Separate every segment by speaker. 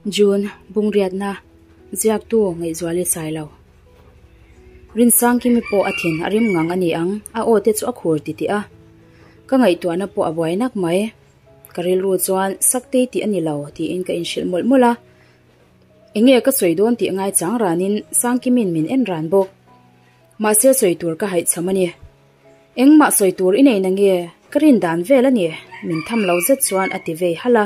Speaker 1: June, Bungriatna, Ziaktu Ngaihzuali Sailo. Rinsangkimi pawh a thin a rim ngang a ni ang, a aw te chu a khur titih a. Ka ngaihtuahna pawh a buai nak mai. Ka rilru chuan Saktei tih a ni lo tiin ka inhrilh mawlh mawlh a. Enge ka sawi dawn tih ngaichang ranin Sangkimi'n min en ran bawk. Mahse sawi tur ka haihchham a ni. Engmah sawi tur i nei na nge? Ka rin dan vel a ni, min tham lo zet chuan a ti vei halh a.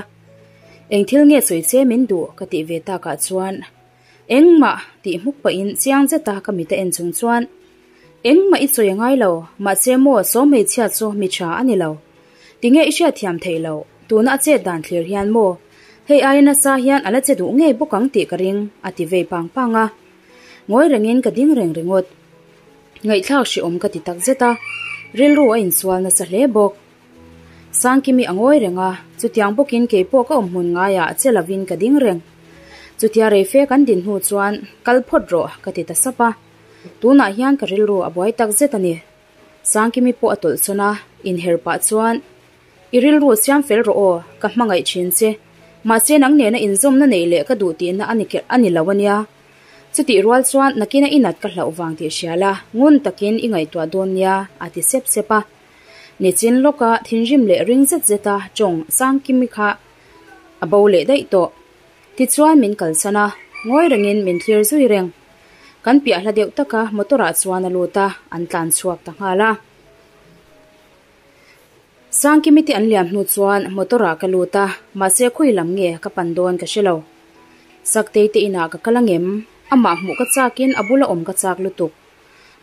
Speaker 1: Eng thil nge sawi che min duh? ka tih ve takah chuan Engmah! tih hmuk pahin chiang zeta ka mit a en chung chuan Engmah i sawi a ngai lo, mahse maw saw hmeichhia chu mi tha a ni lo. Tinge i hriatthiam theih loh? Tuna a chet dan thlir hian maw hei aia nasa hian a la che duh ngei bawk ang tih ka ring, a ti vei pang pang a. Ngawi rengin ka ding reng ringawt. Ngaihthlak hrehawm ka ti tak zet a, rilru a insual nasa hle bawk. Sangkimi a ngawi reng a, chutiang bawkin kei pawh ka awm hmun ngaiah che lovin ka ding reng. Chutia reife kan din hnu chuan, Kal phawt rawh, ka ti ta sap a. Tunah hian ka rilru a buai tak zet a ni. Sangkimi pawh a tawlh sawn a, inher pah chuan, I rilru siam fel rawh aw, ka hmangaih thin che. Mahse nang nena inzawmna neih leh ka duh tihna a ni lo a nia. Chutih rual chuan nakina i nat ka hlauh vang tih hria la, ngun takin i ngaihtuah dawn nia, a ti sep sep a. Nichin lawka thinrim leh ring zet zeta tawng Sangkimi kha a bo leh daih tawh. Tichuan min kalsan a, ngawi rengin min thlir zui reng. Kan piah hla deuh taka motor ah chuan a lut a, an tlan chhuak ta nghal a. Sangkimi te an liam hnu chuan motor ah ka lut a, mahse khawi lam nge ka pan dawn ka hre lo. Saktei te inah ka kal angem? Amah hmuh ka chakin a bula awm ka chak lutuk.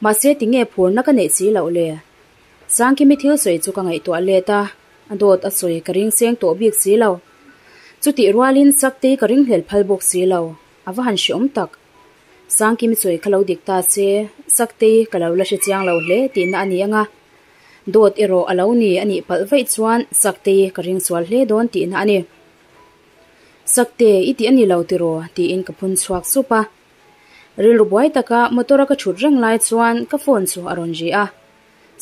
Speaker 1: Mahse tinge phurna ka neih si loh le? Sangkimi thil sawi chu ka ngaihtuah let a, a dawt a sawi ka ring seng tawh bik si lo. Chutih rualin Saktei ka ringhlel phal bawk si lo, a va han hreawm tak. Sangkimi sawi kha lo dik ta se, Saktei ka lo la hre chiang lo hle tihna a ni ang a. Dawt erawh a lo ni a nih palh vaih chuan Saktei ka ring sual hle dawn tihna a ni. Sakte, i tih a ni lo tiraw? tiin ka phun chhuak sup a. Rilru buai taka motor a ka thut reng lai chuan ka phone chu a rawn ri a.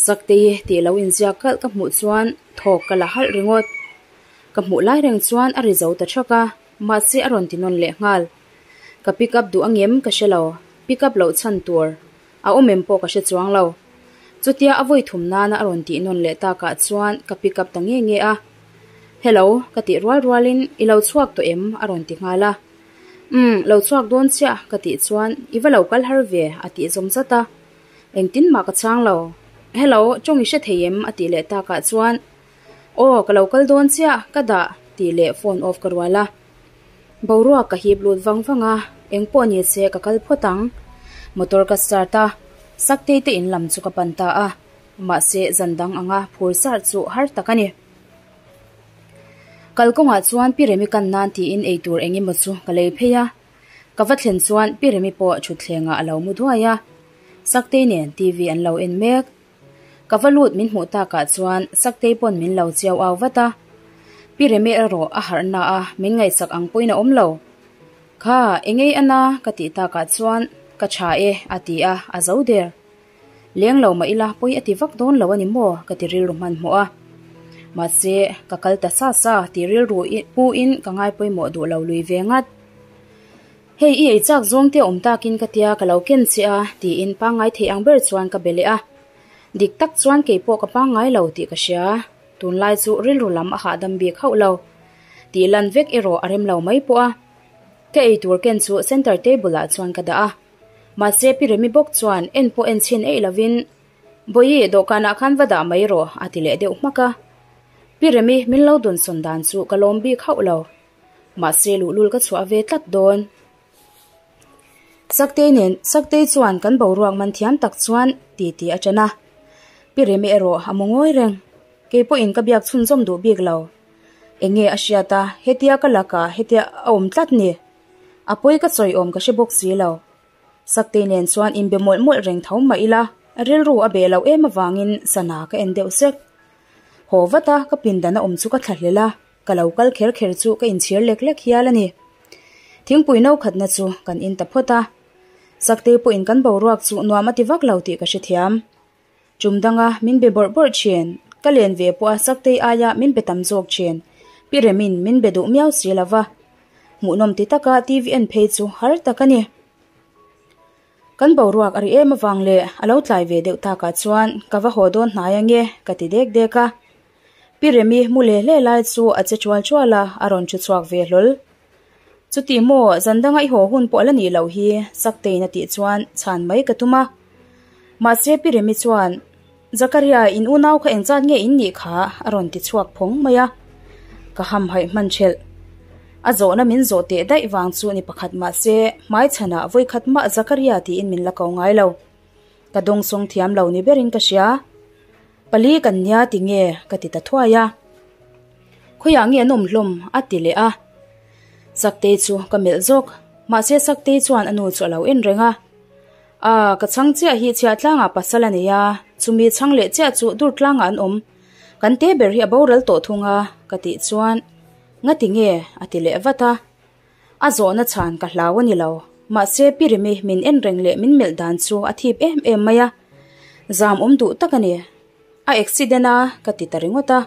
Speaker 1: Saktei tih lo inziak kalh ka hmuh chuan thawk ka la halh ringawt. Ka hmuh lai reng chuan a ri zo ta thak a, mahse a rawn ti nawn leh nghal. Ka pick up duh angem ka hre lo, pick up loh chhan tur a awm em pawh ka hre chuang lo. Chutia a vawi thum nana a rawn tih nawn leh takah chuan ka pick up ta nge nge a. Hello, ka tih rual rualin i lo chhuak tawh em? a rawn ti nghal a. Umm, lo chhuak dawn chiah ka tih chuan i va lo kal har ve a tih zawm zat a. Engtin mah ka chhang lo. Hello, tawng i hre thei em? a tih leh takah chuan Aw, ka lo kal dawn chiah, ka dah tih leh phone off ka rual a. Boruak ka hip lut vang vang a, eng pawh ni se ka kal phawt ang. Motor ka start a, Saktei te in lam chu ka pan ta a, mahse zan dang anga phur sar chu har tak a ni. Kalkawngah chuan Pi Remi kan nan tiin eitur eng emaw chu ka lei phei a, ka va thlen chuan Pi Remi pawh thutthlengah a lo mu duai a, Saktei nen TV an lo en mek. Ka va lut min hmuh takah chuan Saktei pawn min lo chiau au vat a. Pi Remi erawh a harh na a, min ngaihsak ang pawhin a awm lo. Kha, engei a na? ka tih takah chuan Ka tha e, a ti a, a zo der. Leng lo mah ila pawi a ti vak dawn lo a ni maw? ka ti rilru hmanhmawh a. Mahse, ka kal ta sa sa ti rilru pu in ka ngai pawimawh duh lo lui ve ngat. Hei i ei chak zawng te awm takin ka tia ka lo ken che a, tiin pangngai thei ang ber chuan ka be leh a. Dik tak chuan kei pawh ka pangngai lo tih ka hria. Tunlai chu rilru lam a hahdam bik hauh lo. Tih lan vek erawh a rem lo mai pawh a. Ka ei tur ken chu center table ah chuan ka dah a. Mahse Pi Remi bawk chuan en pawh en chhin eih lovin, Bawihi, dawhkanah khan va dah mai rawh, a ti leh deuh hmak a. Pi Remi min lo dawnsawn dan chu ka lawm bik hauh lo. Mahse luhlul ka chhuah ve tlat dawn. Saktei nen Saktei chuan kan boruak man thiam tak chuan ti ti a ṭan a. Pi Remi erawh a mu ngawi reng. Kei pawhin ka biak chhunzawm duh bik lo. Eng nge a hriat a, hetia ka lakah hetia a awm tlat ni? A pawi ka sawi awm ka hre bawk si lo. Saktei nen chuan inbe mawlh mawlh reng tho mah ila, rilru a beh loh em avangin sana ka en deuh sek. Haw vat a, ka pindan a awm chu ka thlahlel a. Ka lo kal kher kher chu ka inchhir lek lek hial a ni. Thingpui no khatna chu kan in ta phawt a. Saktei pawhin kan boruak chu nuam a ti vak lo tih ka hrethiam. Tum danga min be bawrh bawrh thin, ka len ve pawha Saktei aia min be tam zawk thin. Pi Remin min be duh miau si lo va. Hmuhnawm ti taka TV en phei chu har tak a ni. Kan boruak a ri em avang leh a lo tlai ve deuh takah chuan ka va haw dawn hnai ange ka ti dek dek a. Pi Remi mu leh hle lai chu a che chual chual a, a rawn thu chhuak ve hlawl. Chuti maw, zan danga i haw hun pawh a la nih loh hi, Saktein a tih chuan chhan mai ka tum a. Mahse Pi Remi chuan, Zakaria, in unau kha engzat nge in nih kha? a rawn ti chhuak phawng mai a. Ka hamhaih hman thelh. A zawhna min zawh teh daih vang chu ni pakhat mahse, hmaichhanah vawikhat mah Zakaria tiin min la ko ngai lo. Ka dawngsawng thiam lo ni berin ka hria. Pali kan nia ti nge ka ti ta thuai a. Khawiah nge an awm hlawm? a ti leh a. Saktei chu ka melh zawk. Mahse Saktei chuan a nu chu a lo en reng a. Aa, ka chhang chiah hi chhiah tlangah pasal a nei a, chumi chhang leh chiah chu dur tlangah an awm. Kan te ber hi a boral tawh thung a, ka tih chuan Ngati nge? a ti leh vat a. A zawhna chhan ka hlau a ni lo. Mahse Pi Remi min en reng leh min melh dan chu a thip em em mai a. Zam awm duh tak a ni. A accident a, ka ti ta ringawt a.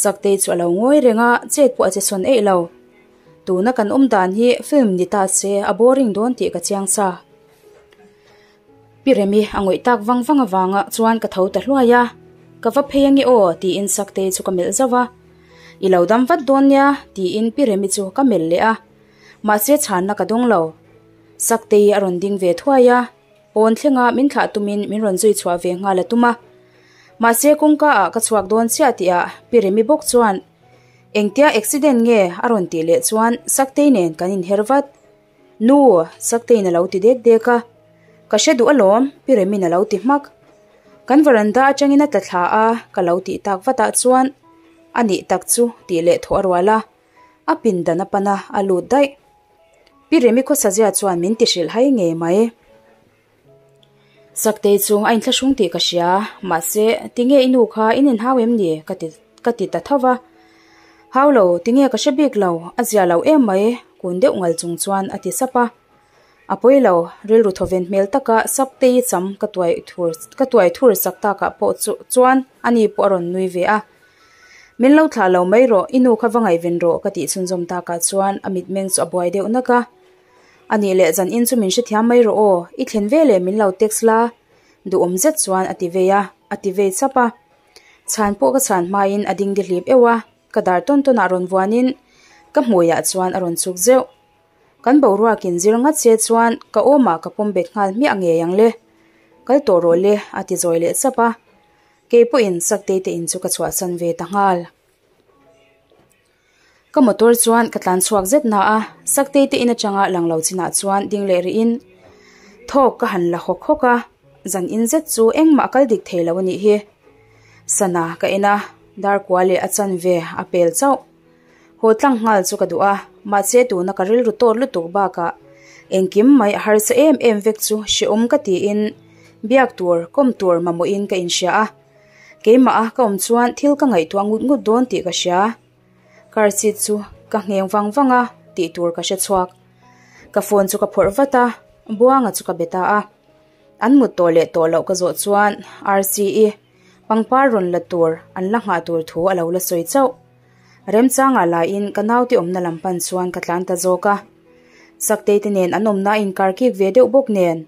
Speaker 1: Saktei chu a lo ngawi reng a, chet pawh a che sawn eih lo. Tuna kan awm dan hi film ni ta se a boring dawn tih ka chiang sa. Pi Remi a ngawih tak vang vang avanga chuan ka tho ta hluai a, Ka va phei ange aw tiin Saktei chu ka melh zauh a. I lo dam vat dawn nia tiin Pi Remi chu ka melh leh a, mahse chhanna ka dawng lo. Saktei a rawn ding ve thuai a, pawn thlenga min thlah tumin min rawn zui chhuah ve nghal a tum a. Mahse kawngka ah ka chhuak dawn chiah tihah Pi Remi bawk chuan Engtia accident nge a rawn tih leh chuan Saktei nen kan inher vat. Nu, Sakteiin a lo ti dek dek a. Ka hre duh alawm, Pi Remin a lo ti hmak. Kan veranda atangin a tla thla a, ka lo tih tak vatah chuan a nih tak chu tih leh thawh a rual a, a pindan a pan a, a lut daih. Pi Remi khawsazia chuan min ti hrilh hai ngei mai. Saktei chu a inthlahrung tih ka hria, mahse tinge i nu kha in inhau em ni? ka ti ka ti ta tho va. Hau lo, tinge ka hre bik lo, a zia lo em mai, kun deuh ngal chung chuan a ti sap a. A pawi lo, rilru thawven hmel taka Saktei cham ka tuai thur ka tuai thur sak takah pawh chu chuan ani pawh a rawn nui ve a. Min lo thlah lo mai rawh, i nu kha va ngaihven rawh ka tih chhunzawm takah chuan a mitmeng chu a buai deuh nak a. A nih leh zan in chu min hrethiam mai rawh aw, i thlen ve leh min lo text la, duhawm zet chuan a ti vei a, a ti vei chap a. Chhan pawh ka chhan hmain a ding dihlip euh a, ka dar tawn tawnah rawn vuanin ka hmuiah chuan a rawn chuk zeuh. Kan boruakin zir ngat se chuan ka awmah ka pawm bet nghal hmiah ngei ang le. Kal tawh rawh le, a ti zawi leh chap a. Kei pawhin Saktei te in chu ka chhuahsan ve ta nghal. Ka motor chuan ka tlan chhuak zet na a, Saktei te in atanga lang lo chinah chuan ding leh rih in thawk ka han la hawk hawk a, zan in zet chu engmah a kal dik thei lo a nih hi. Sana ka en a, dar kua leh a chanve a pel chauh. Haw tlang nghal chu ka duh a, mahse tuna ka rilru tawt lutuk bakah engkim mai a harsa em em vek chu hrehawm ka tiin biak tur, kawm tur mamawhin ka inhria a. Keimah a ka awm chuan thil ka ngaihtuah ngut ngut dawn tih ka hria. Car seat chu ka ngheng vang vang a tih tur ka hre chhuak. Ka phone chu ka phawrh vat a, Buanga chu ka be ta a. An mut tawh leh tawh loh ka zawh chuan RCE pangpar rawn la tur an la nghah tur thu a lo la sawi chauh. Remchangah laiin ka naute awmna lam pan chuan ka tlan ta zawk a. Saktei te nen an awmna a inkar kik ve deuh bawk nen.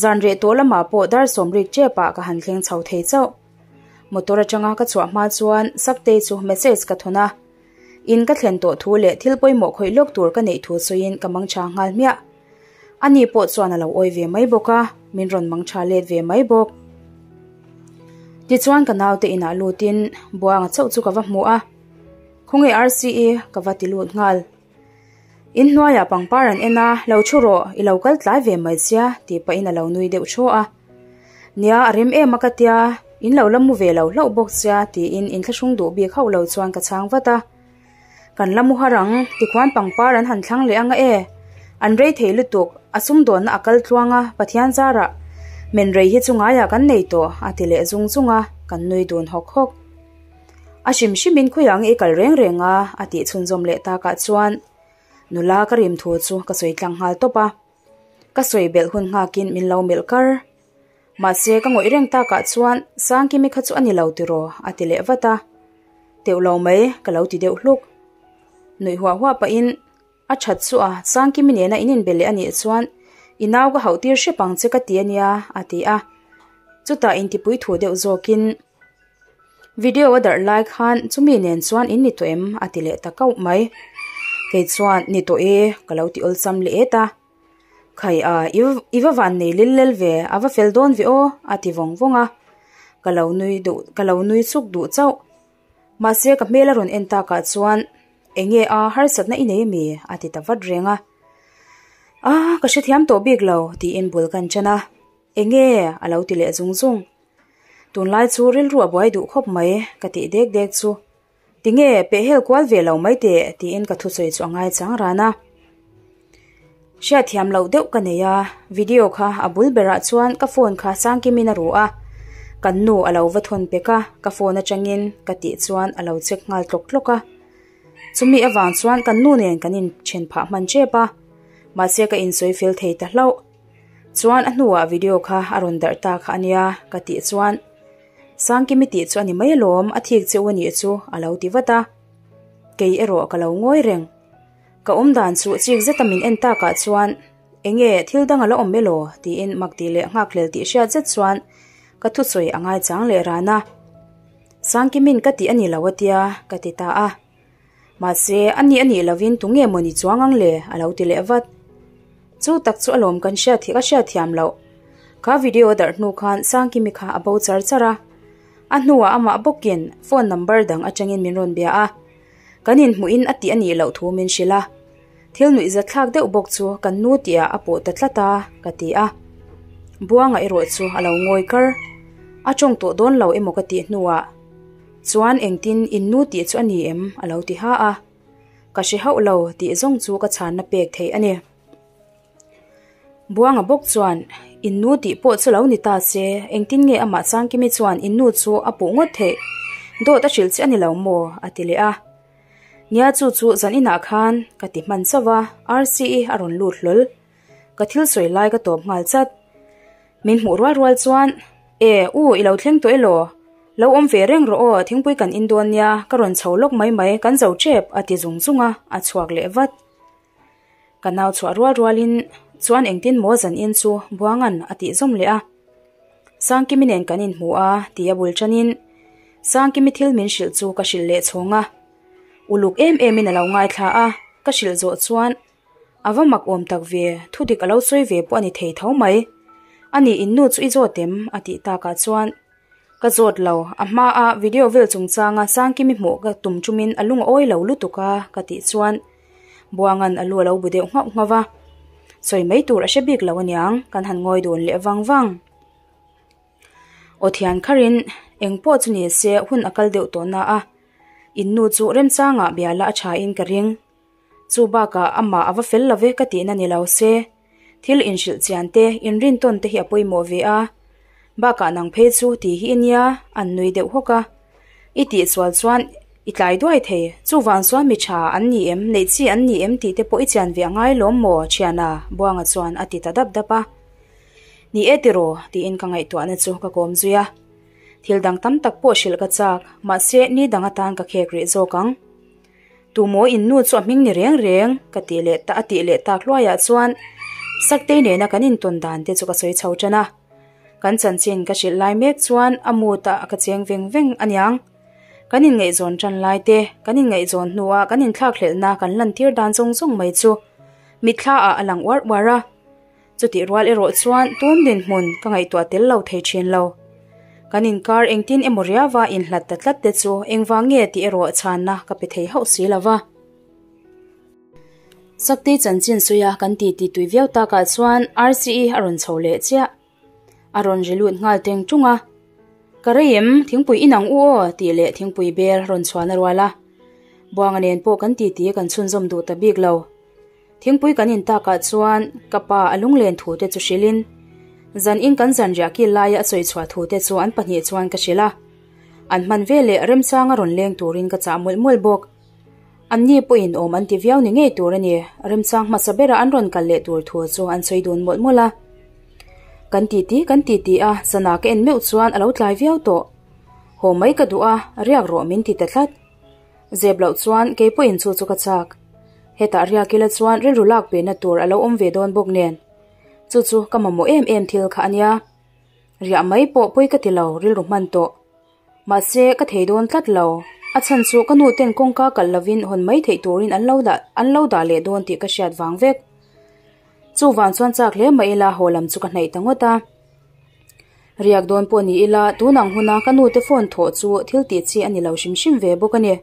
Speaker 1: Zan reh tawh lamah pawh dar sawmrik tepah ka han thleng chho thei chauh. Motor atanga ka chhuah hma chuan Saktei chu message ka thawn a. In ka thlen tawh thu leh thil pawimawh khawih lawk tur ka neih thu sawiin ka mangtha nghal hmiah. Ani pawh chuan a lo awi ve mai bawk a, min rawn mangtha let ve mai bawk. Tichuan ka naute inah lutin Buanga chauh chu ka va hmu a, Khawnge RCE ka va ti lut nghal. In hnuaiah pangpar an en a, lo thu rawh, i lo kal tlai ve mai sia, tih pahin a lo nui deuh thaw a. Nia, a rem em a ka tia, in lo la mu ve lo hlauh bawk sia, tiin inthlahrung duh bik hauh lo chuan ka chhang vat a. Kan la mu har ang, tikhuan pangpar an han thlang leh ang a e. An rei thei lutuk, a sumdawnna a kal tluang a, Pathian zarah men rei hi chu ngaiah kan nei tawh, a ti leh zung zung a, kan nui dun hawk hawk. A hrim hrimin khawiah nge i kal reng reng a? a tih chhunzawm leh takah chuan nula ka rim thu chu ka sawi tlang nghal tawp a. Ka sawi belh hun nghakin min lo melh kar. Mahse ka ngawih reng takah chuan Sangkimi kha chu a ni lo tiraw? a ti leh vat a. Teuh lo mai ka lo ti deuh hluk. Nuih huah huah pahin. A that chu a, Sangkimi nena in inbe leh a nih chuan i nau ka hauh tir hrep ang che ka ti a nia, a ti a. Chutah intipui thu deuh zawkin Video a darh lai khan chumi nen chuan in ni tawh em? a ti leh ta kauh mai. Kei chuan ni tawh e ka lo ti awlsam leh et a. Khai a, i va van nei lel lel ve, a va fel dawn ve aw, a ti vawng vawng a. Ka lo nui duh, ka lo nui chuk duh chauh. Mahse ka hmel a rawn en takah chuan enge a harsatna i nei ami? a ti ta vat reng a. A, ka hrethiam tawh bik lo, tiin bul kan ṭan a. Enge? a lo ti leh zung zung. Tunlai chu rilru a buai duh khawp mai, ka tih dek dek chu. Tinge, pehhel kual ve lo mai teh, tiin ka thusawi chu a ngaichang ran a. Hriatthiam loh deuh ka nei a, video kha a bul berah chuan ka phone kha Sangkimin a ru a, kan nu a lo va thawn pek a, ka phone atangin ka tih chuan a lo check nghal tlawk tlawk a. Chumi avang chuan kan nu nen kan inthen phah hman tep a, mahse ka insawi fel thei ta hlauh. Chuan a hnuah video kha a rawn darh ta kha a nia ka tih chuan Sangkimi tih chu a ni mai alawm, a thik che u a nih chu a lo ti vat a, kei erawh ka lo ngawi reng. Ka awm dan chu chik zeta min en takah chuan enge thil dang a la awm elaw tiin mak tih leh nghakhlel tih hriat zet chuan ka thusawi a ngaichang leh ran a. Sangkimin ka tih a ni lo a tia ka ti ta a. Mahse a nih a nih lovin tunge maw ni chuang ang le a lo ti leh vat. Chu tak chu alawm kan hriat ka hriatthiam loh. Kha video darh hnu khan Sangkimi kha a bo char char a. A hnuah amah bawkin phone number dang atangin min rawn bia a. Kan inhmuhin a tih a nih loh thu min hrilh a, thil nuihzat thlak deuh bawk chu kan nu tihah a pawh ta tlat a, ka ti a. Buanga erawh chu a lo ngawi kar. A tawng tawh dawn lo emaw ka tih hnuah chuan engtin in nu tih chu a ni em? a lo ti ha a. Ka hre hauh lo tih zawng chu ka chhanna pek theih a ni. Buanga bawk chuan, In nu tih pawh chu lo ni ta se, engtin nge amah Changkimi chuan in nu chu a puh ngawt theih? Dawt a hrilh che a ni lo maw? a ti leh a. Nia chu chu zan inah khan ka ti hman chauh a, Rc-i a rawn lut hlawl. Ka thil sawi lai ka tawp nghal chat. Min hmuh rual rual chuan, E, u, i lo thleng tawh elaw? Lo awm ve reng rawh aw, thingpui kan in dawn nia, ka rawn chho lawk mai mai, kan zo tep, a ti zung zung a, a chhuak leh vat. Ka nau chhuah rual rualin chuan engtin maw zan in chu Buangan a tih zawm leh a. Sangkimi nen kan inhmu a ti a bul tanin Sangkimi thil min hrilh chu ka hrilh leh chhawng a. Uluk em emin a lo ngaithla a, ka hrilh zawh chuan a va mak awm tak ve, thudik a lo sawi ve pawh a ni thei tho mai. Ani in nu chu i zawt em? a tih takah chuan Ka zawt lo, a hma a video vel chungchanga Sangkimi hmuh ka tum chumin a lung a awi lo lutuk a ka tih chuan Buangan a lu a lo bu deuh nghauh nghauh va. Sawi mai tur a hre bik lo aniang, kan han ngawi dun leh vang vang. Aw thian kharin eng pawh chu ni se hun a kal deuh tawh na a, in nu chu remchangah biala a tha in ka ring. Chu bakah amah a va fel lo ve ka tihna ni lo se, thil inhrilh chian te, inrintawn te hi a pawimawh ve a. Bakah nang phei chu ti hi i nia, an nui deuh hawk a. I tihsual chuan i tlai duai thei, chuvang chuan mi tha an ni em, neih chi an ni em tih te pawh i chian ve a ngai lawm maw thiana? Buanga chuan a ti ta dap dap a. Ni e tiraw? tiin ka ngaihtuahna chu ka kawm zui a. Thil dang tam tak pawh hrilh ka chak, mahse ni dang atan ka khek rih zawk ang. Tumaw in nu chu a hming ni reng reng ka tih leh ta a tih leh tak hluaiah chuan Saktei nena kan intawn dan te chu ka sawi chho tan a. Kan chanchin ka hrilh lai mek chuan a mood ah ka cheng veng veng aniang. Kan inngaihzawn tan lai te, kan inngaihzawn hnua kan inthlakhlelhna kan lantir dan zawng zawng mai chu mitthla ah a lang uar uar a. Chutih rual erawh chuan tun dinhmun ka ngaihtuah tel lo thei thin lo. Kan inkar engtin emaw riava inhlat ta tlat te chu engvang nge tih erawh chhanna ka pe thei hauh si lo va. Saktei chanchin suia kan ti ti tui viau takah chuan RCE a rawn chho leh chiah. A rawn ri lut nghal teng tung a. Ka rei em, thingpui inang u aw tih leh thingpui bel rawn chhuan a rual a. Buanga nen pawh kan ti ti kan chhunzawm duh ta bik lo. Thingpui kan in takah chuan ka pa a lunglen thu te chu hrilhin zan in kan zanriah kil laia a sawi chhuah thu te chu an pahnih chuan ka hrilh a. An hman veleh remchanga rawn leng turin ka chah mawlh mawlh bawk. An ni pawhin awm an ti viau ni ngei tur a ni, remchang hmasa bera an rawn kal leh tur thu chu an sawi dun mawlh mawlh a. Kan titi kan titi a, sana ka en meuh chuan a lo tlai viau tawh. Haw mai ka duh a, riak rawh min ti ta tlat. Zep loh chuan kei pawhin chu chu ka chak. Hetah riak ila chuan rilru lak pehna tur a lo awm ve dawn bawk nen. Chu chu ka mamawh em em thil kha a nia. Riah mai pawh pawi ka ti lo, rilru hman tawh. Mahse, ka thei dawn tlat lo. A chhan chu ka nu ten kawngka kalh lovin hawn mai theih turin an lo dah an lo dah leh dawn tih ka hriat vang vek. Chuvang chuan chak hle mah ila haw lam chu ka hnaih ta ngawt a. Riak dawn pawh ni ila tun ang huna ka nu te phone thawh chu thil tih chi a ni lo hrim hrim ve bawk a ni.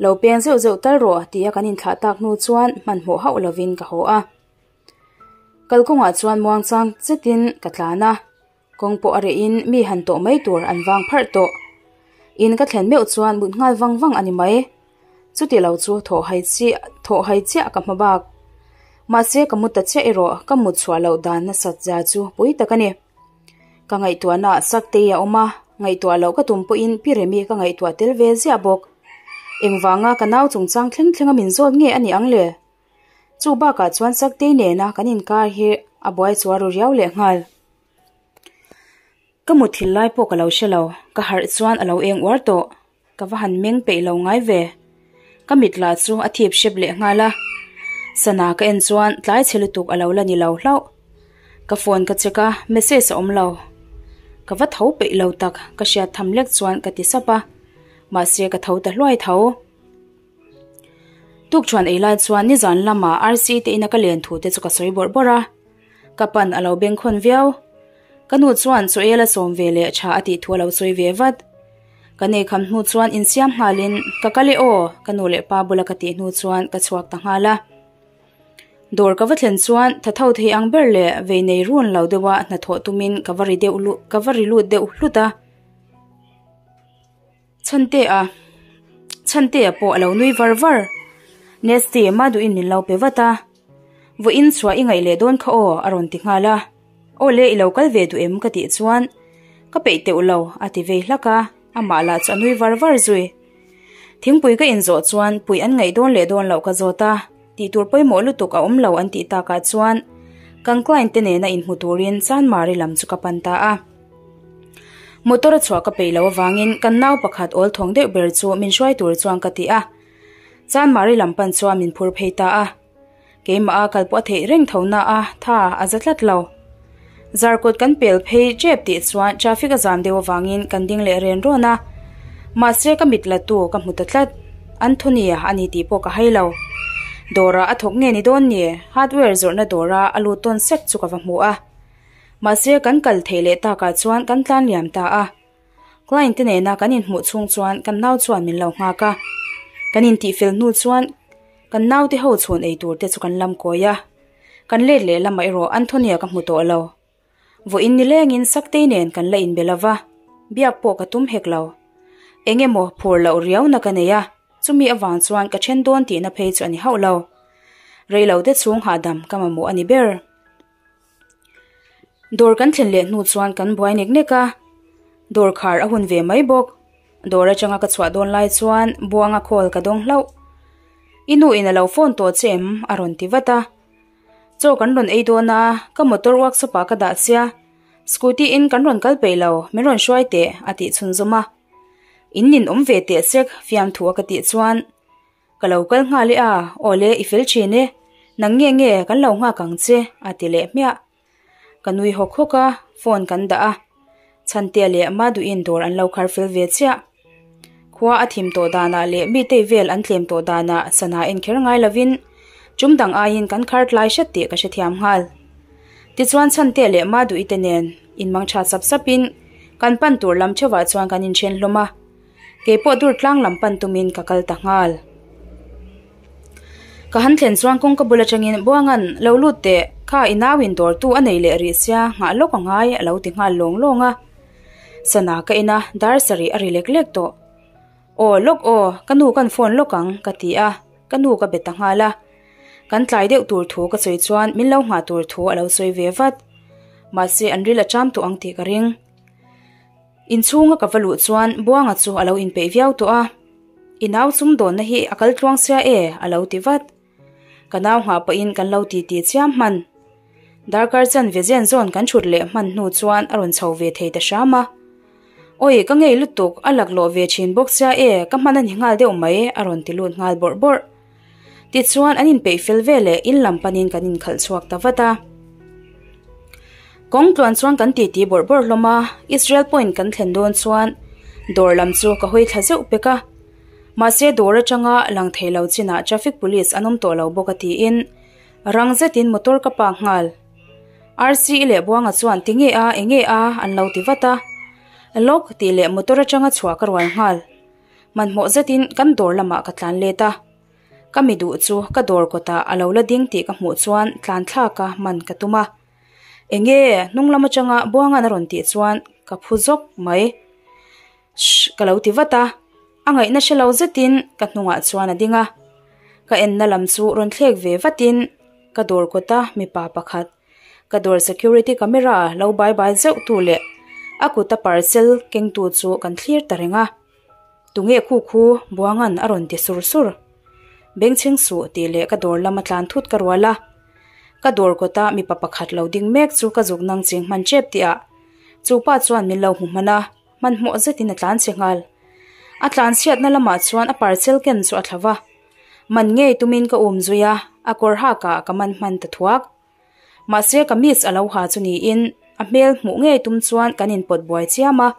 Speaker 1: Lo peng zeuh zeuh tal rawh tia kan inthlah tak hnu chuan hmanhmawh hauh lovin ka haw a. Kalkawngah chuan muangchang zetin ka tlan a. Kawng pawh a reh in mi han tawh mai tur an vang pharh tawh. In ka thlen meuh chuan mut nghal vang vang a ni mai. Chuti lo chu thawh hai chiah thawh hai chiah ka hma bak. Mahse ka mu ta chiah erawh ka mut chhuah loh dan nasat zia chu pui tak a ni. Ka ngaihtuahna ah Saktei a awm a, ngaihtuah loh ka tum pawhin Pi Remi ka ngaihtuah tel ve ziah bawk. Engvanga ka nau chungchang thleng thleng a min zawt nge a ni ang le? Chu bakah chuan Saktei nena kan inkar hi a buai chuar ru riau leh nghal. Ka mutthilh lai pawh ka lo hre lo, ka harh chuan a lo eng uar tawh. Ka va han meng peih lo ngai ve. Ka mit lah chu a thip hrep leh nghal a. Sana ka en chuan tlai chhe lutuk a lo la ni lo hlauh. Ka phone ka check a, message a awm lo. Ka va tho peih lo tak, ka hriat tham lek chuan ka ti sap a. Mahse ka tho ta hluai tho. Tukṭhuan ei lai chuan nizan lama RC te ina ka len thu te chu ka sawi bawrh bawrh a. Ka pan a lo bengkhawn viau. Ka nu chuan chaw el a sawm ve leh tha a tih thu a lo sawi ve vat. Ka nei kham hnu chuan insiam nghalin ka kal e aw ka nu leh pa bula ka tih hnu chuan ka chhuak ta nghal a. Dawr ka va thlen chuan tha tho thei ang ber leh vei nei run lo deuha hnathawh tumin ka va ri deuh ka va ri lut deuh hlut a. Chhantea Chhantea pawh a lo nui var var. Nesty ma duhin min lo pe vat a. Vawiin chhuah i ngaih leh dawn kha aw a rawn ti nghal a. Aw le i lo kal ve duh em ka tih chuan ka peih teuh lo a ti vei hlak a, amah lah chu a nui var var zui. Thingpui ka inzawh chuan puih an ngaih dawn leh dawn loh ka zawt a, tih tur pawimawh lutuk a awm lo an tih takah chuan kan client te nena inhmu turin Chanmari lam chu ka pan ta a. Motor a chhuah ka peih loh avangin kan nau pakhat awl thawng deuh ber chu min hruai tur chuan ka ti a. Chanmari lam pan chuan min phur phei ta a. Keimah a kal pawh a theih reng tho na a, tha a za tlat lo. Zarkawt kan pel phei tep tih chuan traffic a zam deuh avangin kan ding leh ren rawn a. Mahse ka mit la tu ka hmu ta tlat. Anthony a ni tih pawh ka hai lo. Dawrah a thawk nge ni dawn ni? Hardware zawrhna dawra a lut tawn sek chu ka va hmu a. Mahse kan kal theih leh takah chuan kan tlan liam ta a. Client te nena kan inhmuh chhung chuan kan nau chuan min lo nghak a. Kan intihfel hnu chuan kan naute ho chhun ei tur te chu kan lam kawi a. Kan let leh lamah erawh Anthony-a ka hmu tawh lo. Vawiin nilengin Saktei nen kan la inbe lo va, biak pawh ka tum hek lo. Eng emaw phur loh riauna ka nei a, chumi avang chuan ka then dawn tihna phei chu a ni hauh lo. Reilote chhung hahdam ka mamawh a ni ber. Dawr kan thlen leh hnu chuan kan buai nek nek a, dawr khar a hun ve mai bawk. Dawr atanga ka chhuah dawn lai chuan buanga call ka dawng hlauh. I nu in a lo phone tawh che em? a rawn ti vat a. Chaw kan rawn ei dawn a, ka motor workshop ah ka dah sia, scooty in kan rawn kal peih lo, min rawn hruai teh a tih chhunzawm a. In nin awm ve teh sek fiamthu a ka tih chuan Ka lo kal nghal e a, aw le i fel thin e, nang nge nge kan lo nghak ang che a ti leh hmiah. Ka nui hawk hawk a, phone kan dah a, Chhantea leh Maduin dawr an lo khar fel ve chiah. Khua a thim tawh danah leh mitei vel an tlem tawh danah sana en kher ngai lovin tum dang aiin kan khar tlai hret tih ka hrethiam nghal. Tichuan Chhantea leh Maduite te nen inmang tha sap sapin kan pan tur lam theuhah chuan kan inthen hlawm a. Kei pawh dur tlang lam pan tumin ka kal ta nghal. Ka han thlen chuan kawngka bul atangin Buangan lo lut teh, kha i nau in dawrtu a nei leh rih sia nghah lawk a ngai a lo ti nghal lawng lawng a. Sana ka en a, dar sarih a ri lek lek tawh. Aw lawk aw, ka nu kan phone lawk ang ka ti a, ka nu ka be ta nghal a. Kan tlai deuh tur thu ka sawi chuan min lo nghah tur thu a lo sawi ve vat. Mahse an ril a cham tawh ang tih ka ring. Inchhunga ka va luh chuan Buanga chu a lo inpeih viau tawh a, I nau sumdawnna hi a kal tluang sia e a lo ti vat. Ka nau nghah pawhin kan lo titi chiam hman. Darkar chanve zen zawn kan thut leh hman hnu chuan a rawn chho ve thei ta hram a. Awi ka ngei lutuk a laklawh ve thin bawk sia e ka hman a ni nghal deuh mai a rawn ti lut nghal bawrh bawrh. Tichuan an inpeih fel veleh in lam panin kan inkhalh chhuak ta vat a. Kawng tluan chuan kan titi bawrh bawrh hlawm a, Israel Point kan thlen dawn chuan dawr lam chu ka hawi thla zeuh pek a. Mahse dawr atanga lang thei lo chinah traffic police an awm tawh lo bawk a tiin rang zetin motor ka park nghal. Rc-i leh Buanga chuan tinge a, enge a an lo ti vat a. Lawk tih leh motor atanga chhuah ka rual nghal. Hmanhmawh zetin kan dawr lamah ka tlan let a. Ka mi duh chu ka dawr kawtah a lo la ding tih ka hmuh chuan tlan thlak a man ka tum a. Enge hnung lam atanga Buangan a rawn tih chuan ka phu zawk mai. Shh ka lo ti vat a, a ngaihna hre lo zetin ka hnungah chuan a ding a. Ka enna lam chu rawn thlek ve vatin ka dawr kawta mipa pakhat ka dawr security camera lo bai bai zeuh tu leh a kuta parcel kengtu chu kan thlir ta reng a. Tunge khu khu Buangan a rawn ti sur sur. Bengchheng suh tih leh ka dawr lama tlan thut ka rual a. Ka dawr kawta mipa pakhat lo ding mek chu ka zuk nang ching hman tep tih ah chu pa chuan min lo hmu hman a, hmanhmawh zetin a tlan che nghal. A tlan chhiatna lamah chuan a parcel ken chu a thla va. Man ngei tumin ka um zui a, a kawr hakah ka man hman ta thuak. Mahse kamis a lo ha chu niin a hmel hmuh ngei tum chuan kan inpawt buai chiam a,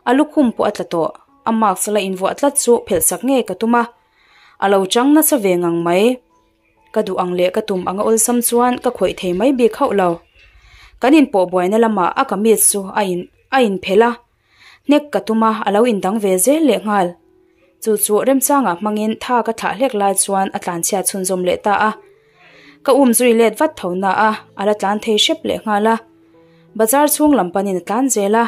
Speaker 1: a lukhum pawh a tla tawh, a mask la invuah tlat chu phelh sak ngei ka tum a, a lo chang nasa ve ngang mai. Ka duh ang leh ka tum anga awlsam chuan ka khawih thei mai bik hauh lo. Kan inpawh buaina lamah a kamis chu a in a inphelh a, Hnek ka tum a, a lo indang ve zel leh nghal. Chu chu remchangah hmangin tha ka thlah hlek lai chuan a tlanchhiat chhunzawm leh ta a. Ka um zui let vat tho na a, a la tlan thei hrep leh nghal a. Bazar chhung lam panin a tlan zel a.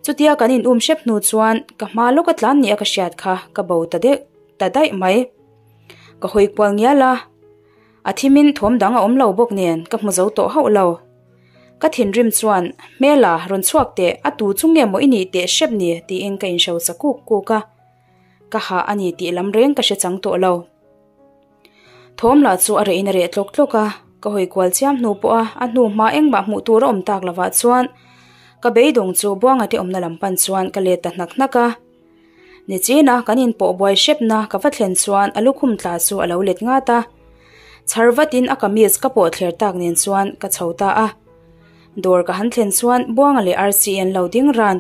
Speaker 1: Chutia kan in um hrep hnu chuan ka hma lawk a tlan nia ka hriat kha ka bo ta deuh ta daih mai. Ka hawi kual ngial a, a thimin thawm dang a awm lo bawk nen ka hmu zo tawh hauh lo. Ka thinrim chuan, Hmela, rawn chhuak teh, a tu chu nge maw i nih teh hrep ni? tiin ka inhrosa kuk kuk a. Ka hah a ni tih lam reng ka hre chang tawh lo. Thawm lah chu a rehin a reh tlawk tlawk a, ka hawi kual chiam hnu pawh a, a hnu hma engmah hmuh tur a awm tak lovah chuan ka beidawng chu Buanga te awmna lam pan chuan ka let ta hnak hnak a. Nichina kan inpawh buai hrepna ka va thlen chuan a lukhum tla chu a lo let ngat a. Chhar vatin a kamis ka pawh thler tak nen chuan ka chho ta a. Dawr ka han thlen chuan Buanga leh Rc an lo ding ran.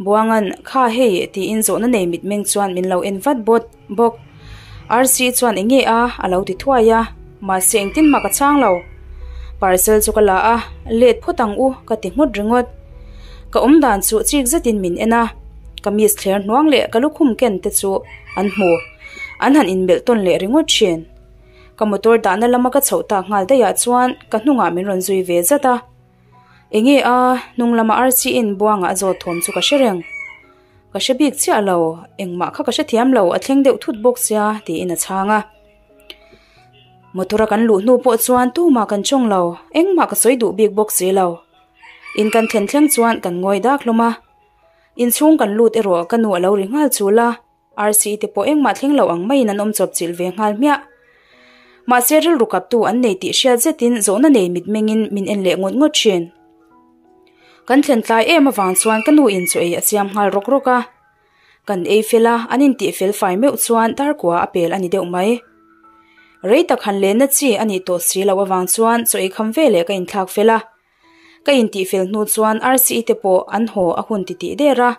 Speaker 1: Buanga'n, Kha hei tiin zawhna nei mitmeng chuan min lo en vat bawt bawk. Rc chuan eng nge a? a lo ti thuai a, mahse engtin mah ka chhang lo. Parcel chu ka la a, let phawt ang u ka ti nghut ringawt. Ka awm dan chu chik zetin min en a, kamis thler hnuang leh ka lukhum ken te chu an hmu. An han inmelh tawn leh ringawt thin. Ka motor dahna lama ka chhoh tak nghal daih ah chuan ka hnungah min rawn zui ve zat a. Enge a, hnung lama Archie in buangah a zawt thawm chu ka hre reng. Ka hre bik chiah lo, engmah kha ka hrethiam lo, a thleng deuh thut bawk sia tiin a chhang a. Motor a kan luh hnu pawh chuan tumah kan chawng lo, engmah ka sawi duh bik bawk si lo. In kan thlen thleng chuan kan ngawi dak hlawm a. Inchhung kan lut erawh ka nu a lo ri nghal chul a, Rc te pawh engmah thleng lo ang maiin an awm chawp chilh ve nghal hmiah. Mahse rilru kaptu an nei tih hriat zetin zawhna nei mitmengin min en leh ngawt ngawt thin. Kan thlen tlai em avang chuan ka nu in chaw ei a siam nghal rawk rawk a. Kan ei fel a, an intih fel fai meuh chuan darkua a pel a ni deuh mai. Rei tak han lenna chi a nih tawh si loh avang chuan chaw ei kham veleh ka inthlak fel a. Ka intih fel hnu chuan Rc-i te pawh an haw a hun titih der a.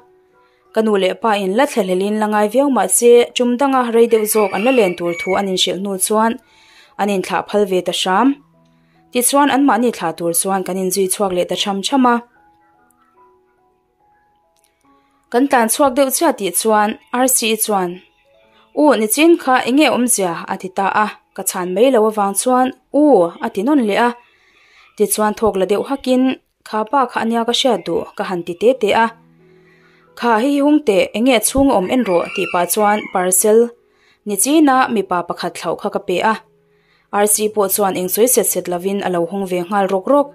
Speaker 1: Ka nu leh pa in la thlahlelin la ngai viau mah se tum danga rei deuh zawk an la len tur thu an inhrilh hnu chuan an inthlah phal ve ta hram. Tichuan anmahni thlah tur chuan kan inzui chhuak leh ta tham tham a. Kan tlan chhuak deuh chiah tih chuan Rc-i chuan U nichin kha eng nge awmzia a ti ta a, ka chhan mai lo avang chuan U a ti nawn leh a. Tichuan thawk la deuh hakin Kha pa kha ania ka hriat duh ka han ti te te a. Kha hei hi hung teh eng nge chhung a awm en rawh tih pah chuan parcel nichina mipa pakhat thlauh kha ka pe a. Rc pawh chuan eng sawi set set lovin a lo hawng ve nghal rawk rawk.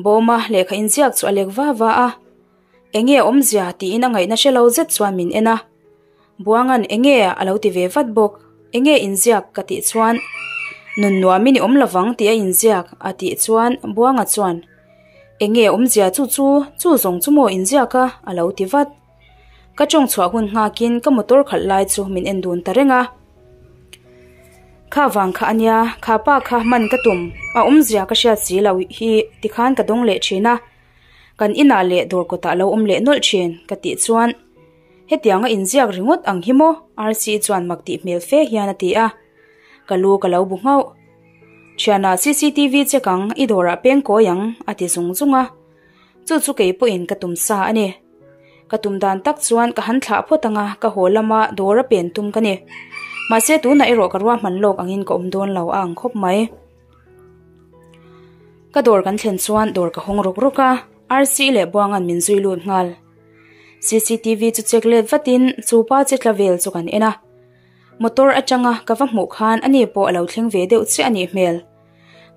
Speaker 1: Bawma lehkha inziak chu a lek va va a. Enge a awmzia tiin a ngaihna hre lo zet chuan min en a. Buanga'n enge a lo ti ve vat bawk. Enge inziak ka tih chuan nun nuamin i awm lovang tih a inziak a tih chuan Buanga chuan enge a awmzia chu chu chu zawng chu maw inziak a a lo ti vat. Ka tawng chhuah hun nghakin ka motor khalh lai chu min en dun ta reng a. Kha vang kha ania, kha pa kha man ka tum, a awmzia ka hriat si lo hi tikhan ka dawng leh thin a, kan inah leh dawr kawtah lo awm leh nawlh thin ka tih chuan hetianga inziak ringawt ang hi maw Rci chuan mak tih hmel fe hian a ti a, ka lu ka lo bu nghauh. Thianah cctv check ang, i dawrah peng kawi ang a ti zung zung a, chu chu kei pawhin ka tum sa a ni. Ka tum dan tak chuan ka han thlah phawt anga ka haw lama dawr a pen tum ka ni. Mahse tunah erawh ka ruahman lawk angin ka awm dawn lo a ang khawp mai. Ka dawr kan thlen chuan dawr ka hawng rawk rawk a, Rc leh Buanga'n min zui lut nghal. Cctv chu check let vatin chu pa che tla vel chu kan en a. Motor atanga ka va hmuh khan ani pawh a lo thleng ve deuh chiah a nih hmel.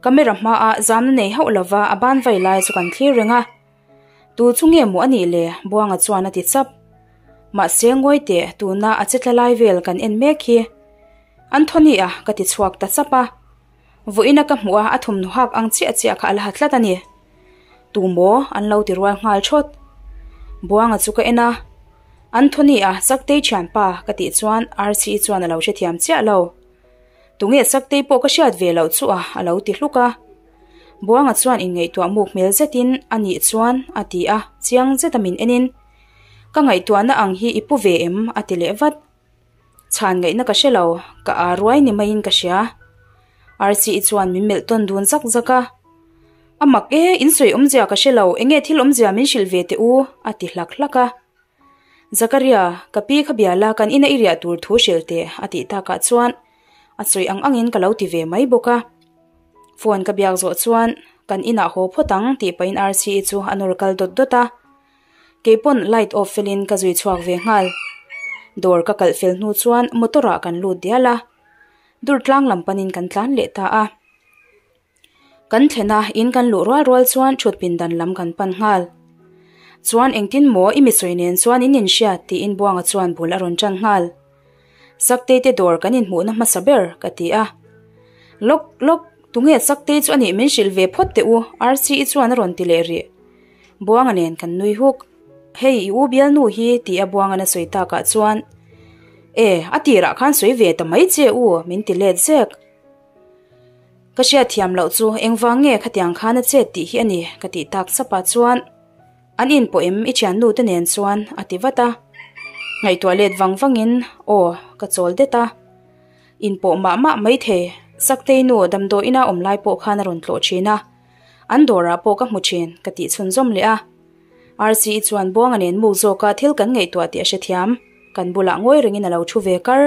Speaker 1: Camera hmaah zamna nei hauh lova a ban vai lai chu kan thlir reng a. Tu chu nge maw a nih le? Buanga chuan a ti chap. Mahse ngawi teh tuna a che tla lai vel kan en mek hi. Anthony a ka ti chhuak ta chap a. Vawiina ka hmuh a a thawmhnaw hak ang chiah chiah kha a la ha tlat a ni. Tu maw an lo ti rual nghal thawt. Buanga chu ka en a. Anthony a Saktei thianpa ka tih chuan Rci chuan a lo hrethiam chiah lo. Tunge Saktei pawh ka hriat ve loh chu a a lo ti hluk a. Buanga chuan inngaihtuah muk hmel zetin a nih chuan a ti a, chiang zeta min enin, Ka ngaihtuahna ang hi i pu ve em? a ti leh vat. Chhan ngaihna ka hre lo, ka aa ruai ni maiin ka hria. Rci chuan min melh tawn dun zak zak a, A mak e, in sawi awmzia ka hre lo, enge thil awmzia min hrilh ve teh u? a ti hlak hlak a. Zakaria, ka pi kha bia la kan ina i riah tur thu hrilh teh a tih takah chuan a sawi ang angin ka lo ti ve mai bawk a. Phone ka biak zawh chuan kan inah haw phawt ang tih pahin Rci chu a nawr kal dawt dawt a. Keipawn light off felin ka zui chhuak ve nghal. Dawr ka kalh fel hnu chuan motor ah kan lut dial a. Durtlang lam panin kan tlan leh ta a. Kan thlen a, in kan luh rual rual chuan thut pindan lam kan pan nghal. Chuan engtin maw i misawi nen chuan in inhriat tiin Buanga chuan bul a rawn tan nghal. Saktei te dawr kan inhmuhna hmasa ber ka ti a. Lawk lawk, tunge Saktei chu a nih min hrilh ve phawt teh u Rci chuan a rawn ti leh rih. Buanga nen kan nui huk. Hei i u bialnu hi ti a Buangan a sawi takah chuan E, a tirah khan sawi ve ta mai che u min ti let zek. Ka hriatthiam loh chu engvang nge khatiang khan a chet tih hi a ni ka tih tak chapah chuan an inpawh em i thiannu te nen chuan a ti vat a. Ngaihtuah let vang vangin aw ka chawl det a. Inpawh mah mah maithei Saktei nu damdawi ina awm lai pawh khan a rawn tlawh thin a, an dawrah pawh ka hmu thin ka tih chhunzawm leh a. Rci chuan Buanga nen muk zawka thil kan ngaihtuah tih a hrethiam, kan bulah ngawi rengin a lo thu ve kar.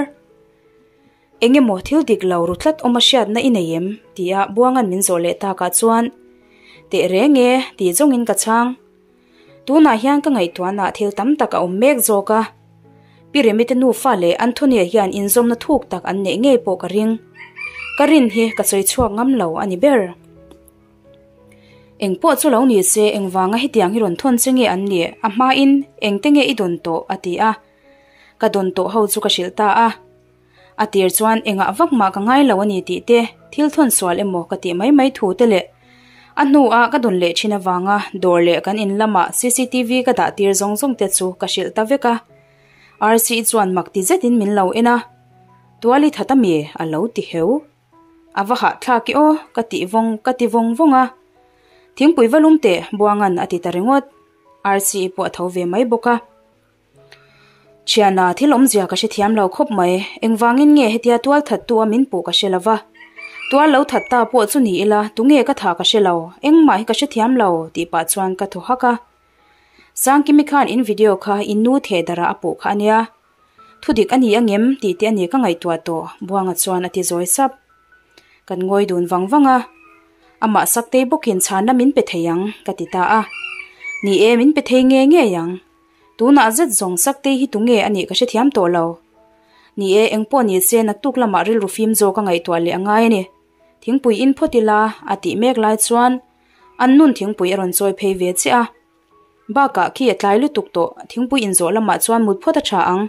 Speaker 1: Eng emaw thil dik lo ru tlat awm a hriatna i nei em? tia Buanga'n min zawh leh takah chuan, Teh reng e, tih zawngin ka chhang. Tunah hian ka ngaihtuahnaah thil tam tak a awm mek zawk a. Pi Remite nufa leh Anthony-a hian inzawmna thuk tak an neih ngei pawh ka ring. Ka rin hi ka sawi chhuak ngam lo a ni ber. Eng pawh chu lo ni se, engvanga hetiang hi rawn thawn che nge an nih? A hmain engte nge i dawn tawh? a ti a. Ka dawn tawh ho chu ka hrilh ta a. A tir chuan engah vak mah ka ngai lo a ni tih te, thil thawn sual emaw ka tih mai mai thu te leh a hnuah ka dawn leh thin avanga dawr leh kan in lama cctv ka dah tir zawng zawng te chu ka hrilh ta vek a. Rci chuan mak ti zetin min lo en a, Tual i that ami? a lo ti heu. A va hahthlak i aw ka tih vawng ka ti vawng vawng a. Thingpui va lum teh Buanga'n a ti ta ringawt. Rci pawh a tho ve mai bawk a. Thiana, thil awmzia ka hrethiam lo khawp mai. Engvangin nge hetia tual thattu a min puh ka hre lo va. Tual lo that ta pawh chu ni ila, tunge ka tha ka hre lo, engmah hi ka hrethiam lo, tih pah chuan ka thaw hak a. Sangkimi khan in video kha in nu theh darah a puh kha a nia. Thudik a ni angem tih te a ni ka ngaihtuah tawh, Buanga chuan a ti zawi sap. Kan ngawi dun vang vang a, amah Saktei bawkin chhanna min pe thei ang, ka ti ta a. Ni e, min pe thei nge ngei ang. Tunah zet zawng Saktei hi tunge a nih ka hrethiam tawh lo. Ni e, engpawh ni se naktuk lamah rilru fim zawk a ngaihtuah leh a ngai a ni. Thingpui in phawt ila a tih mek lai chuan an nun thingpui a rawn chawi phei ve chiah a. Bakah khi a tlai lutuk tawh, thingpui inzawh lamah chuan mut phawt a tha ang.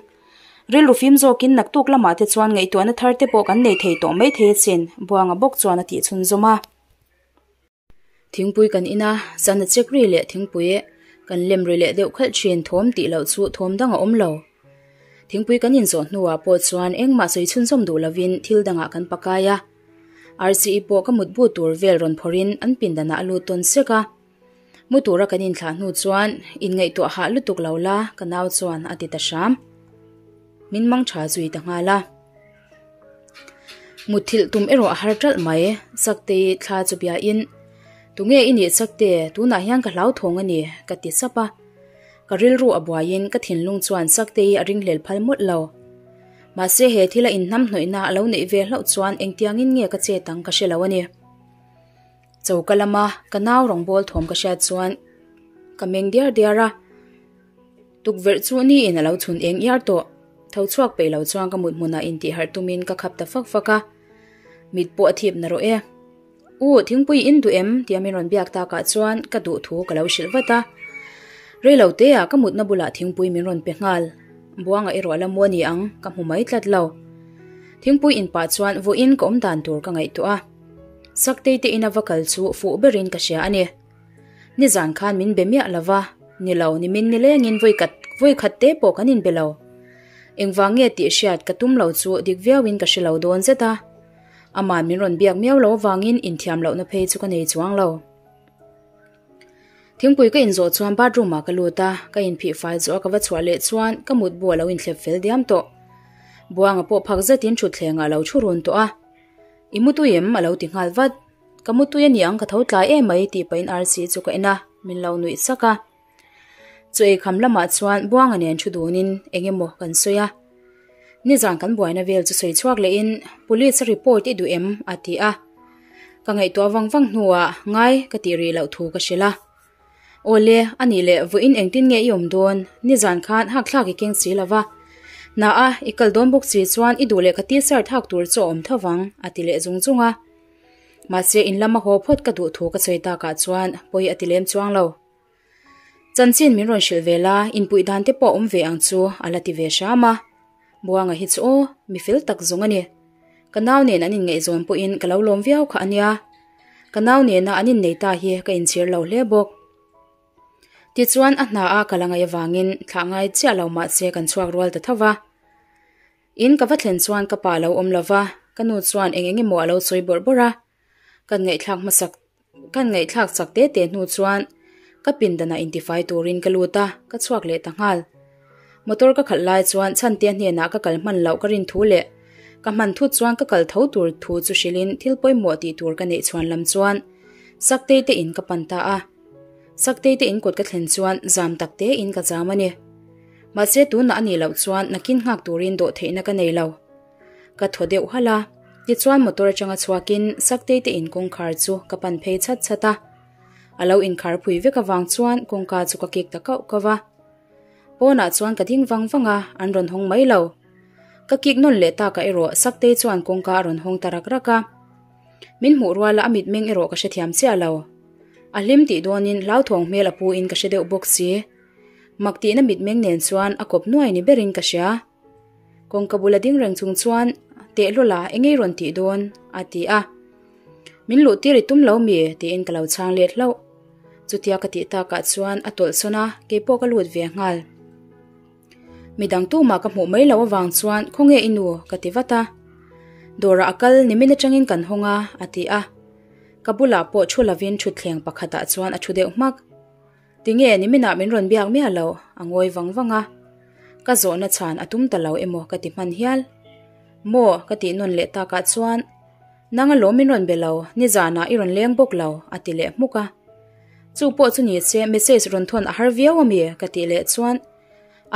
Speaker 1: Rilru fim zawkin naktuk lamah te chuan ngaihtuahna thar te pawh kan nei thei tawh maithei asin, Buanga bawk chuan a tih chhunzawm a. Thingpui kan in a, sana chek ri leh thingpui kan lem ri leh deuh khalh thin thawm tih loh chu thawm dang a awm lo. Thingpui kan inzawh hnuah pawh chuan engmah sawi chhunzawm duh lovin thil dangah kan pakai a. Rci pawh ka mutbu tur vel rawn phawrhin an pindanah a lut tawn sek a. Mu tura kan inthlah hnu chuan inngaihtuah hah lutuk lo la ka nau chuan a ti ta hram. Min mang tha zui ta nghal a. Mutthilh tum erawh a har ṭalh mai, Saktei thla chu biain, Tunge i nih Sakte, tunah hian ka hlauthawng a ni, ka ti sap a. Ka rilru a buaiin ka thinlung chuan Saktei a ringhlel phal mawlh lo. Mahse he thila inhnamhnawihna a lo neih ve hlauh chuan engtiangin nge ka chet ang ka hre lo a ni. Choka lama ka nau rawngbâwl thawm ka hriat chuan ka meng diar diar a. Tukverh chu niin a lo chhun eng iar tawh. Tho chhuak peih lo chuan ka mut hmunah intihharh tumin ka khap ta fak fak a. Mit pawh a thip na rawh e. U, thingpui in duh em? tia min rawn biak takah chuan ka duh thu ka lo hrilh vat a. Rei lo teah ka mutna bulah thingpui min rawn pe nghal. Buanga erawh a la mu a ni ang, ka hmu mai tlat lo. Thingpui in pah chuan vawiin ka awm dan tur ka ngaihtuah a. Saktei te ina va kal chu fuh berin ka hria a ni. Nizan khan min be miah lo va, ni lo, nimin nilengin vawikat vawikhat te pawh kan inbe lo. Engvang nge tih hriat ka tum lo chu dik viauin ka hre lo dawn zet a. Aman min rawn biak miau lo avangin inthiam lohna phei chu ka nei chuang lo. Thingpui ka inzawh chuan bathroom ah ka lut a, ka inphih fai zawh a ka va chhuah leh chuan ka mutbu a lo inthlep fel diam tawh. Buanga pawh phak zetin thutthlengah a lo thu run tawh a. I mutui em? a lo ti nghal vat. Ka mutui a niang ka tho tlai em mai tih pahin Rci chu ka en a, min lo nuih sak a. Chu eikham lamah chuan Buanga nen thu dunin eng emaw kan sawi a. Nizan kan buaina vel chu sawi chhuak lehin Police a report i duh em? a ti a. Ka ngaihtuah vang vang hnuah ngai ka tih rih loh thu ka hrilh a. Awle, a nih leh vawiin engtin nge i awm dawn? Nizan khan hakthlak i keng si lo va. Na a, i kal dawn bawk si chuan i duh leh ka t-shirt hak tur chu a awm tho vang, a ti leh zung zung a. Mahse in lama haw phawt ka duh thu ka sawi takah chuan pawi a ti lem chuang lo. Chanchin min rawn hrilh ve la, inpuih dan te pawh a awm ve ang chu a la ti ve hram a. Buanga hi chu aw, mi fel tak zawng a ni. Ka nau nen an inngaihzawn pawhin ka lo lawm viau kha a nia. Ka nau nena an innei ta hi ka inchhir lo hle bawk. Tichuan a hna a kal a ngaih avangin thlah ngai chiah lo mahse kan chhuak rual ta tho va. In ka va thlen chuan ka pa a lo awm lo va, ka nu chuan eng eng emaw a lo sawi bawrh bawrh a. Kan ngaihthlak hmasak kan ngaihthlak chak te te hnu chuan ka pindanah intifai turin ka lut a, ka chhuak leh ta nghal. Motor ka khalh lai chuan Chhantea hnenah ka kal hman loh ka rin thu leh ka hman thut chuan ka kal tho tur thu chu hrilhin thil pawimawh tih tur ka neih chhuan lam chuan Saktei te in ka pan ta a. Saktei te in kawt ka thlen chuan zam tak te in ka zam a ni. Mahse tunah a nih loh chuan nakin nghak turin dawh theihna ka nei lo. Ka thaw deuh halh a, tichuan motor atanga chhuakin Saktei te in kawngkhar chu ka pan phei chhat chhat a. A lo inkhar phui vek avang chuan kawngka chu ka kik ta kauh kauh a. Pawnah chuan ka ding vang vang a, an rawn hawng mai lo. Ka kik nawn leh takah erawh Saktei chuan kawngka a rawn hawng ta rak rak a. Min hmuh ruala a mitmeng erawh ka hrethiam chiah lo. A hlim tih dawnin hlauthawng hmel a pu in ka hre deuh bawk si. Mak tihna mitmeng nen chuan a kawp nuai ni berin ka hria. Kawngka bula ding reng chung chuan, Tehlawla, eng ei rawn tih dawn? a ti a. Min luh tir i tum lo mi? tiin ka lo chhang let hlauh. Chutia ka tih takah chuan a tawlh sawn a, keipawh ka lut ve nghal. Midang tumah ka hmuh mai loh avang chuan khawnge i nu? ka ti vat a. Dawrah a kal nimin atangin kan hawng a, a ti a. Ka bulah pawh thu lovin thutthleng pakhatah chuan a thu deuh hmak. Tinge niminah min rawn biak miah lo, a ngawi vang vang a. Ka zawhna chhan a tum ta lo emaw ka ti hman hial. Maw ka tih nawn leh takah chuan, Nang alawm min rawn be lo, nizanah i rawn leng bawk lo, a ti leh hmuk a. Chu pawh chu ni che message rawn thawn a har viau ami? ka tih leh chuan,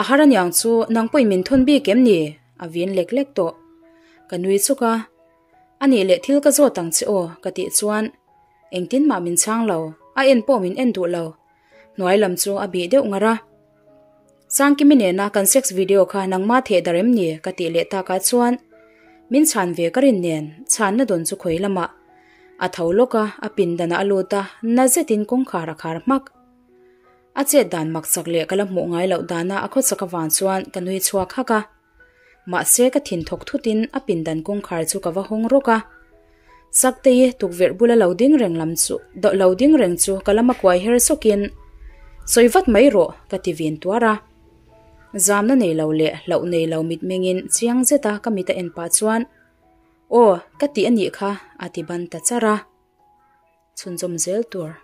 Speaker 1: A har aniang chu nang pawhin min thawn bik em ni? a vin lek lek tawh. Ka nui chuk a, A nih leh thil ka zawt ang che aw, ka tih chuan, Engtin mah min chhang lo, a en pawh min en duh lo. Hnuai lam chu a bih deuh ngar a. Sangkimi nena kan sex video kha nangma theh dar em ni? ka tih leh takah chuan min chhan ve ka rin nen chhanna dawn chu khawi lamah a tho lawk a, a pindanah a lut a, na zetin kawngkhar a khar hmak. A chet dan maksak leh ka la hmuh ngai loh dana a khawchak avang chuan ka nui chhuak hak a. Mahse ka thin thawk thutin a pindan kawngkhar chu ka va hawng rawk a. Saktei tukverh bula lo ding reng lam chu lo ding reng chu ka lama kuai her sawkin, Sawi vat mai rawh ka ti vin tuar a. Zamna nei lo leh hlauh nei lo mitmengin chiang zeta ka mit a en pah chuan, Aw, ka tih a nih kha, a ti ban ta char a. Chhunzawm zel tur.